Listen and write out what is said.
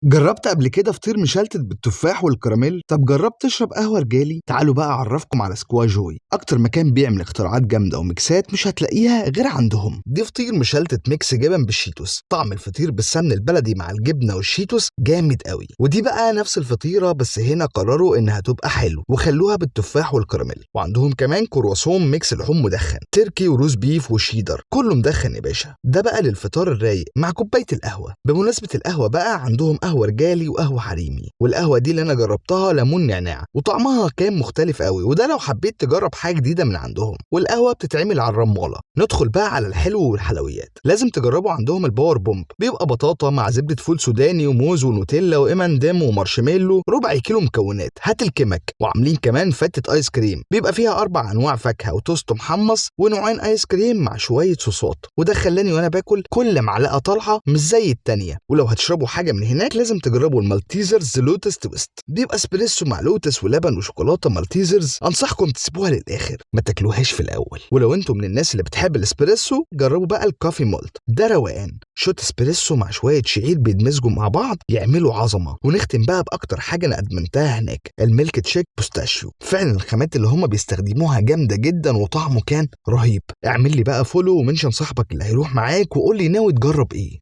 جربت قبل كده فطير مشلتت بالتفاح والكراميل؟ طب جربت تشرب قهوة رجالي؟ تعالوا بقى اعرفكم على سكواجوي، اكتر مكان بيعمل اختراعات جامدة وميكسات مش هتلاقيها غير عندهم. دي فطير مشلتت mix جبن بالشيتوس، طعم الفطير بالسمن البلدي مع الجبنة والشيتوس جامد قوي. ودي بقى نفس الفطيره بس هنا قرروا انها تبقى حلو وخلوها بالتفاح والكراميل. وعندهم كمان كرواسون mix لحوم مدخن، تركي و roast beef وشيدر، كله مدخن يا باشا. ده بقى للفطار الرايق مع كوباية القهوة. بمناسبة القهوة بقى عندهم قهوة رجالي وقهوة حريمي، والقهوة دي اللي انا جربتها ليمون نعناع وطعمها كان مختلف قوي، وده لو حبيت تجرب حاجة جديدة من عندهم. والقهوة بتتعمل على الرماله. ندخل بقى على الحلو والحلويات، لازم تجربوا عندهم ال power bomb، بيبقى بطاطا مع زبدة فول سوداني وموز ونوتيلا و M&M ومارشميلو، ربع كيلو مكونات، هات الكمك. وعاملين كمان فتة ايس كريم بيبقى فيها 4 انواع فاكهة وتوست محمص ونوعين ايس كريم مع شوية صوصات، وده خلاني وانا باكل كل معلقه طالعه مش زي التانية. ولو هتشربوا حاجة من هناك لازم تجربوا المالتيزرز لوتس twist، بيبقى اسبريسو مع لوتس ولبن وشوكولاته مالتيزرز. انصحكم تسيبوها للاخر، ما تاكلوهاش في الاول. ولو انتم من الناس اللي بتحب الاسبريسو جربوا بقى ال coffee malt، ده روقان، shot اسبريسو مع شوية شعير بيدمزجوا مع بعض يعملوا عظمه. ونختم بقى باكتر حاجة انا ادمنتها هناك، الميلك تشيك pistachio. فعلا الخامات اللي هم بيستخدموها جامدة جدا وطعمه كان رهيب. اعمل لي بقى follow و mention صاحبك اللي هيروح معاك وقول لي ناوي تجرب ايه.